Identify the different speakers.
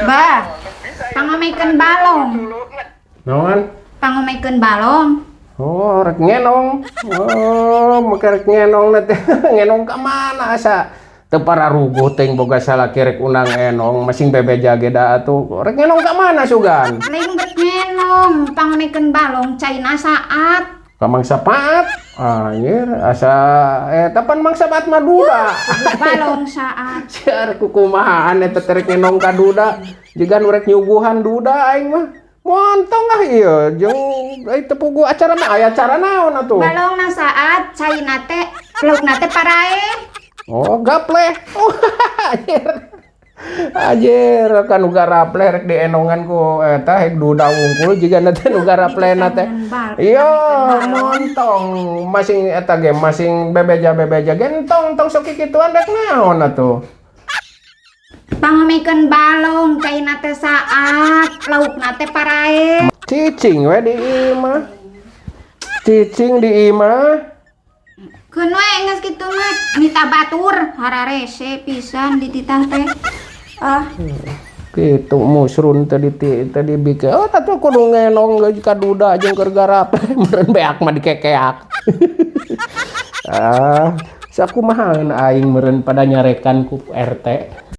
Speaker 1: Bah, pangomekeun balong.
Speaker 2: Naon?
Speaker 1: Pangomekeun balong.
Speaker 2: Oh, rek ngenong. Oh, make rek ngenong na teh. Ngenong ka mana asa? Teu pararuguh teuing boga salaki rek undang enong, masing bebeja ge da atuh. Rek ngenong ka mana sugan?
Speaker 1: Lain rek ngenong, pangomekeun balong caina saat.
Speaker 2: Ka Mangsa Paat. Anjir, asa eta pan Mangsa Paat mah duda.
Speaker 1: Balong saat.
Speaker 2: Siar kukumahaan eta teh rek ngenong ka duda. Jiga nu rek nyuguhan duda aing mah. Montong ah ieu jeung ai teu puguh acara mah aya acara naon atuh?
Speaker 1: Balongna saat, caina teh laukna teh parae.
Speaker 2: Oh, gapleh. Oh, anjir. Anjir, kan nu garapleh rek dienongan ku eta hek duda wungkul jiga na teh nu garaplehna teh. Iya, montong masing eta ge masing bebeja-bebeja ge entong tong sok kikituan rek naon atuh.
Speaker 1: Pangomekeun balong caina teh saat, laukna teh parae.
Speaker 2: Cicing we di imah. Cicing di imah.
Speaker 1: Keun we geus kitu mah nita batur hararese pisan dititah teh. Ah,
Speaker 2: Gitu musrun tadi tadi bikin oh tatu kudu ngenong ge ka duda jeung keur garapleh meureun beak mah dikekeak. Ah, sakumaha aing meureun pada nyarekan ku RT.